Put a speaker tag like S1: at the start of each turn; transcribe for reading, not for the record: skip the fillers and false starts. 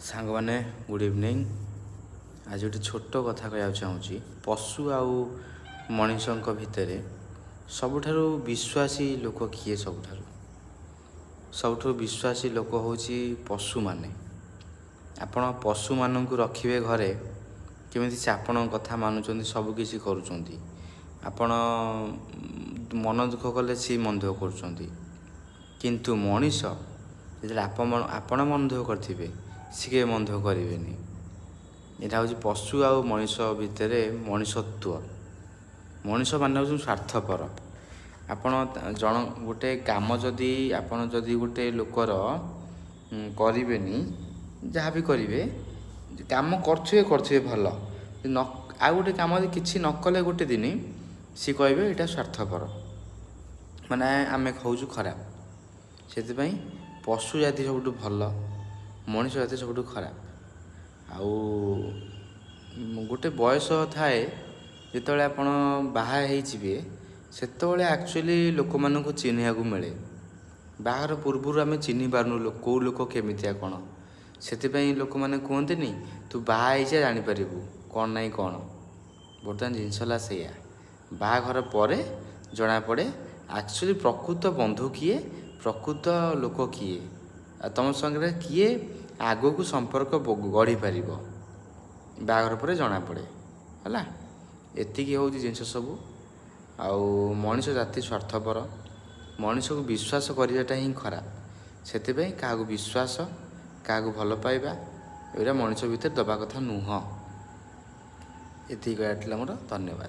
S1: ସାଙ୍ଗମାନେ, good evening. ଆଜି ଗୋଟେ ଛୋଟ କଥା କହିବାକୁ ଚାହୁଁଛି। ପଶୁ ଆଉ ମଣିଷଙ୍କ ଭିତରେ ସବୁଠାରୁ ବିଶ୍ୱାସୀ ଲୋକ କିଏ? ସବୁଠାରୁ ସବୁଠାରୁ ବିଶ୍ୱାସୀ ଲୋକ ହେଉଛି ପଶୁମାନେ। ଆପଣ ପଶୁମାନଙ୍କୁ ରଖିବେ ଘରେ, କେମିତି ସେ ଆପଣଙ୍କ କଥା ମାନୁଛନ୍ତି, ସବୁକିଛି କରୁଛନ୍ତି। ଆପଣ ମନ ଦୁଃଖ କଲେ ସିଏ ମନ ଦୁଃଖ କରୁଛନ୍ତି। କିନ୍ତୁ ମଣିଷ ଯେତେବେଳେ ଆପଣ ମନ ଦୁଃଖ କରିଥିବେ, ସିଏ କେବେ ମନ ଦୁଃଖ କରିବେନି। ଏଇଟା ହେଉଛି ପଶୁ ଆଉ ମଣିଷ ଭିତରେ ମଣିଷତ୍ୱ। ମଣିଷ ମାନେ ହେଉଛନ୍ତି ସ୍ୱାର୍ଥପର। ଆପଣ ଜଣ ଗୋଟେ କାମ ଯଦି ଆପଣ ଯଦି ଗୋଟେ ଲୋକର କରିବେନି, ଯାହା ବି କରିବେ, କାମ କରୁଥିବେ କରୁଥିବେ ଭଲ ନ, ଆଉ ଗୋଟେ କାମ ଯଦି କିଛି ନ କଲେ ଗୋଟେ ଦିନ, ସିଏ କହିବେ ଏଇଟା ସ୍ୱାର୍ଥପର, ମାନେ ଆମେ ହେଉଛୁ ଖରାପ। ସେଥିପାଇଁ ପଶୁ ଜାତି ସବୁଠୁ ଭଲ, ମଣିଷ ଜାତି ସବୁଠୁ ଖରାପ। ଆଉ ଗୋଟେ ବୟସ ଥାଏ, ଯେତେବେଳେ ଆପଣ ବାହା ହେଇଯିବେ, ସେତେବେଳେ ଆକ୍ଚୁଆଲି ଲୋକମାନଙ୍କୁ ଚିହ୍ନିବାକୁ ମିଳେ। ବାହାଘର ପୂର୍ବରୁ ଆମେ ଚିହ୍ନି ପାରୁନୁ କେଉଁ ଲୋକ କେମିତିଆ କ'ଣ। ସେଥିପାଇଁ ଲୋକମାନେ କୁହନ୍ତିନି, ତୁ ବାହା ହେଇଯା, ଜାଣିପାରିବୁ କ'ଣ ନାହିଁ କ'ଣ। ବର୍ତ୍ତମାନ ଜିନିଷ ହେଲା ସେଇଆ। ବାହାଘର ପରେ ଜଣାପଡ଼େ ଆକ୍ଚୁଆଲି ପ୍ରକୃତ ବନ୍ଧୁ କିଏ, ପ୍ରକୃତ ଲୋକ କିଏ, ଆଉ ତୁମ ସାଙ୍ଗରେ କିଏ ଆଗକୁ ସମ୍ପର୍କ ଗଢ଼ିପାରିବ। ବାହାଘର ପରେ ଜଣାପଡ଼େ। ହେଲା, ଏତିକି ହେଉଛି ଜିନିଷ ସବୁ। ଆଉ ମଣିଷ ଜାତି ସ୍ୱାର୍ଥପର। ମଣିଷକୁ ବିଶ୍ୱାସ କରିବାଟା ହିଁ ଖରାପ। ସେଥିପାଇଁ କାହାକୁ ବିଶ୍ୱାସ, କାହାକୁ ଭଲ ପାଇବା, ଏଗୁଡ଼ା ମଣିଷ ଭିତରେ ଦେବା କଥା ନୁହଁ। ଏତିକି କହିବାର ଥିଲା ମୋର। ଧନ୍ୟବାଦ।